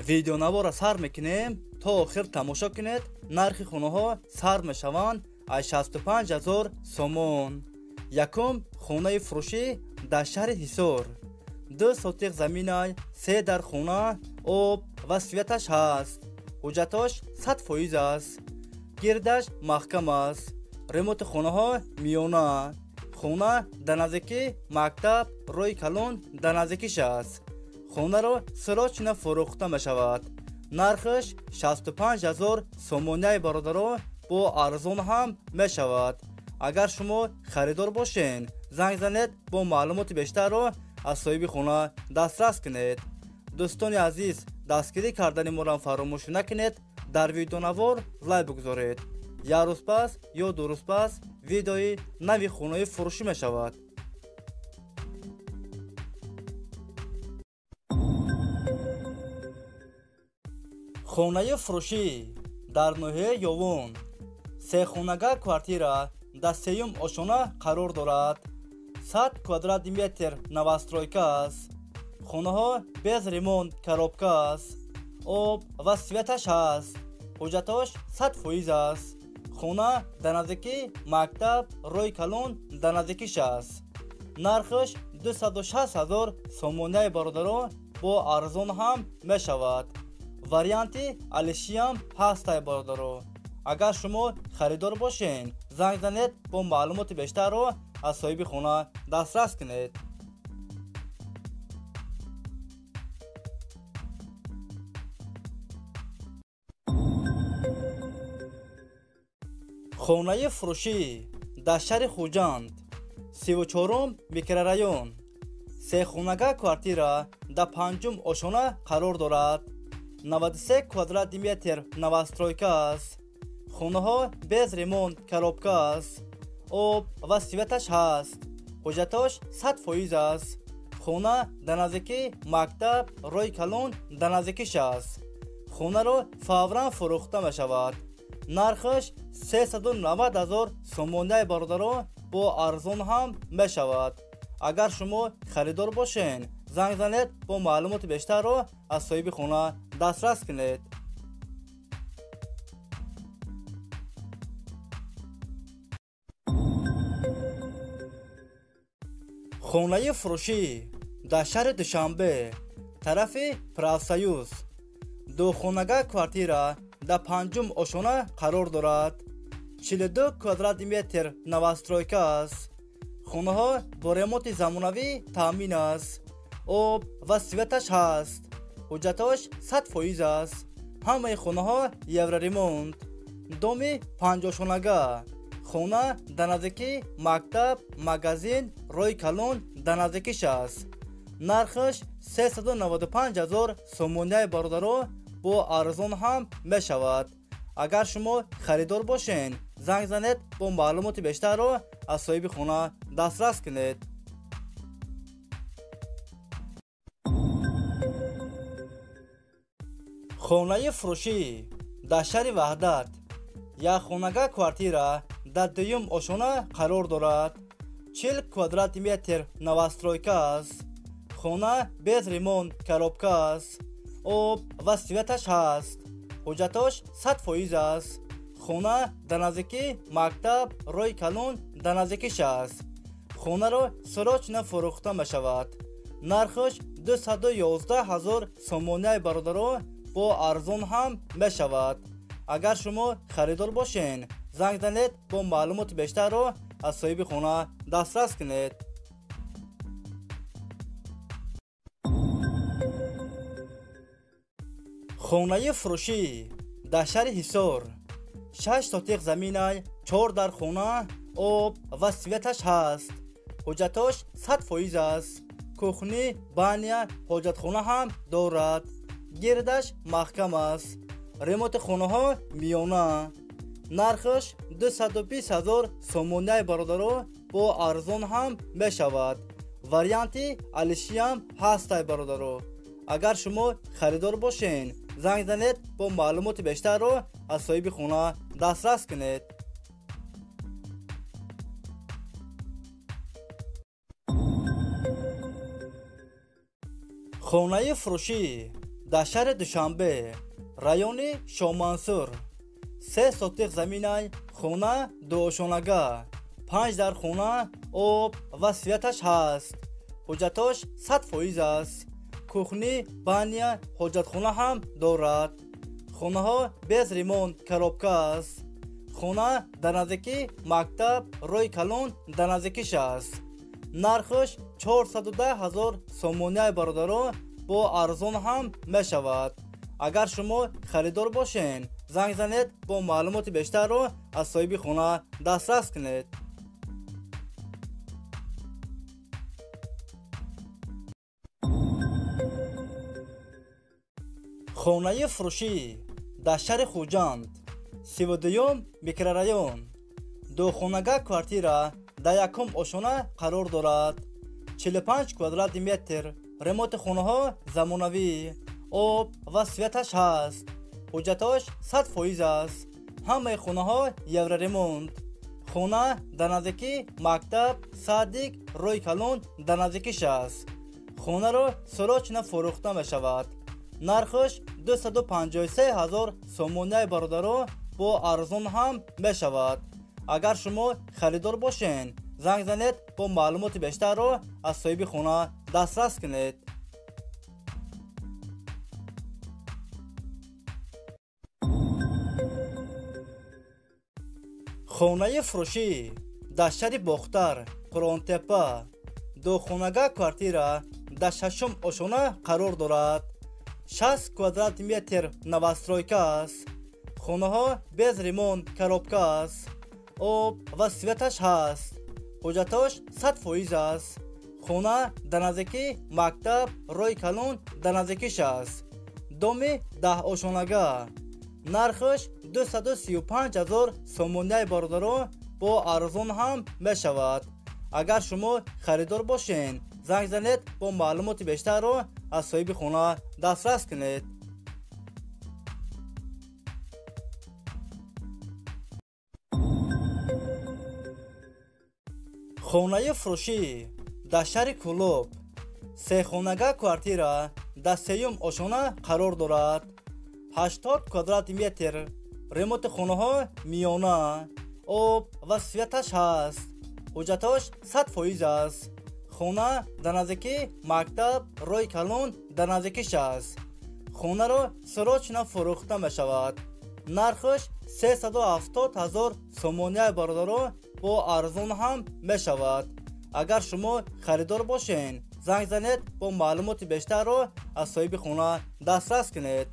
Видеонавора сар мекунем, то охир тамошо кунед. Нархи хонаҳо сар мешаванд аз 65 000 сомон. Якум хонаи фурӯшӣ дар шаҳри Ҳисор. 2 сотиқ заминай, 3 дар хона, об ва светаш ҳаст. Ҳуҷҷатош 100% аст. Гирдаш маҳкам аст. Ремонти хонаҳо миёна. Хона дар наздикӣ мактаб, роҳи калон дар наздикиш аст. Хонаро срочно фурӯхта мешавад. Нархаш 65 000 сомонияи бародаро, бо арзон ҳам мешавад. Агар шумо харидор бошед, занг занед, бо маълумоти бештарро аз соҳиби хона дастрас кунед. Дӯстони азиз, дастгирӣ кардани моро фаромӯш накунед. Дар видеонавор лайк бигузоред. Як рӯз пас ё 2 рӯз пас видеои нави хонаи фурӯшӣ мешавад. Хонаи фурӯшӣ дар ноҳияи Ёвон. Сехонага квартира дар сеюм ошона қарор дорад. 100 квадрати метр новостройка аст. Хонаҳо без ремонт, коробка аст. Об ва светаш ҳаст. Ҳуҷҷатош 100% аст. Хона дар наздикӣ мактаб, роҳи калон дар наздикиш аст. Нархаш 260 000 сомонияи бародаро, бо арзон ҳам мешавад. Варианти алишиам ҳастай бародаро. Агар шумо харидор бошед, занг занед, бо маълумоти бештарро аз соҳиби хона дастрас кунед. Хонаи фурӯшӣ дар шаҳри Хуҷанд, 34 микрорайон. Сехонага квартира дар панҷум ошона қарор дорад. 93 квадрати метр новостройка аст. Хонаҳо без ремонт, коробка аст. Об ва светаш ҳаст. Ҳуҷҷатош 100% аст. Хона дар наздикӣ мактаб, роҳи калон дар наздикиш аст. Хонаро фавран фурӯхта мешавад. Нархаш 390 000 сомонияи бародаро, бо арзон ҳам мешавад. Агар шумо харидор бошед, занг занед, бо маълумоти бештарро аз соҳиби хона дастрас кунед. Хонаи фурӯшӣ дар шаҳри Душанбе, тарафи Профсоюз. Духонага квартира дар панҷум ошона қарор дорад. 42 квадрати метр новостройка аст. Хонаҳо бо ремонти замонавӣ таъмин аст. Об ва светаш ҳаст. Ҳуҷҷатош 100% аст. Ҳамаи хонаҳо евроремонт. Доми панҷошонага. Хона дар наздикӣ мактаб, магазин, роҳи калон дар наздикиш аст. Нархаш 395 000 сомонияи бародаро, бо арзон ҳам мешавад. Агар шумо харидор бошед, занг занед, бо маълумоти бештарро аз соҳиби хона дастрас кунед. Хонаи фурӯшӣ дар шаҳри Ваҳдат. Якхонага квартира дар дуюм ошона қарор дорад. 40 квадрати метр новостройка аст. Хона без ремонт, коробка аст. Об ва светаш ҳаст. Ҳуҷҷатош 100% аст. Хона дар наздикӣ мактаб, роҳи калон дар наздикиш аст. Хонаро срочно фурӯхта мешавад. Нархаш 211 000 сомонияи бародаро, бо арзон ҳам мешавад. Агар шумо харидор бошед, занг занед, бо маълумоти бештарро аз соҳиби хона дастрас кунед. Хонаи фурӯшӣ дар шаҳри Ҳисор. 6 сотиқ заминай, 4 дар хона, об ва светаш ҳаст. Ҳуҷҷатош 100% аст. Кухни, баня, ҳоҷатхона ҳам дорад. Гирдаш маҳкам аст. Ремонти хонаҳо миёна. Нархаш 220 000 сомонияи бародаро, бо арзон ҳам мешавад. Варианти алишиам ҳастай бародаро. Агар шумо харидор бошед, занг занед, бо маълумоти бештарро аз соҳиби хона дастрас кунед. Хонаи фурӯшӣ Дар шаҳри Душанбе, райони Шоҳмансур, 3 сотиқ заминай, хона дуошонага, 5 дар хона, об ва светаш ҳаст. Ҳуҷҷатош 100% аст. Кухни, баня, ҳоҷатхона ҳам дорад. Хонаҳо без ремонт, коробка аст. Хона дар наздикии мактаб, роҳи калон дар наздикиш аст. Нархаш 410 000 сомонияи бародаро, бо арзон ҳам мешавад. Агар шумо харидор бошед, занг занед, бо маълумоти бештарро аз соҳиби хона дастрас кунед. Хонаи фурӯшӣ дар шаҳри Хуҷанд, 32 микрорайон, духонага квартира дар якум ошона қарор дорад. 45 квадрати метр, ремонти хонаҳо замонавӣ, об ва светаш ҳаст. Ҳуҷҷатош 100% аст. Ҳамаи хонаҳо евроремонт. Хона дар наздикии мактаб, садик, роҳи калон дар наздикиш аст. Хонаро срочно фурӯхта мешавад. Нархаш 253 000 сомонияи бародаро, бо арзон ҳам мешавад. Агар шумо харидор бошед, занг занед, бо маълумоти бештарро аз соҳиби хона дастрас кунед. Хонаи фурӯшӣ дар шаҳри Бохтар, Қуръонтепа, духонага квартира дар шашум ошона қарор дорад. 60 квадрати метр, новостройка аст. Хонаҳо без ремонт, коробка аст. Об ва светаш ҳаст. Ҳуҷҷатош 100% аст. Хона дар наздикии мактаб, роҳи калон дар наздикиш аст. Доми 10 ошонага. Нархаш 235 000 сомонияи бародаро, бо арзон ҳам мешавад. Агар шумо харидор бошед, занг занед, бо маълумоти бештарро аз соҳиби хона дастрас кунед. Хонаи фурӯшӣ дар шаҳри Кӯлоб, сехонага квартира дар сеюм ошона қарор дорад. 80 квадрати метр, ремонти хонаҳо миёна, об ва светаш ҳаст. Ҳуҷҷатош 100% аст. Хона дар наздикии мактаб, роҳи калон дар наздикиш аст. Хонаро срочно фурӯхта мешавад. Нархаш 370 000 сомонияи бародаро, бо арзон ҳам мешавад. Агар шумо харидор бошед, занг занед, бо маълумоти бештарро аз соҳиби хона дастрас кунед.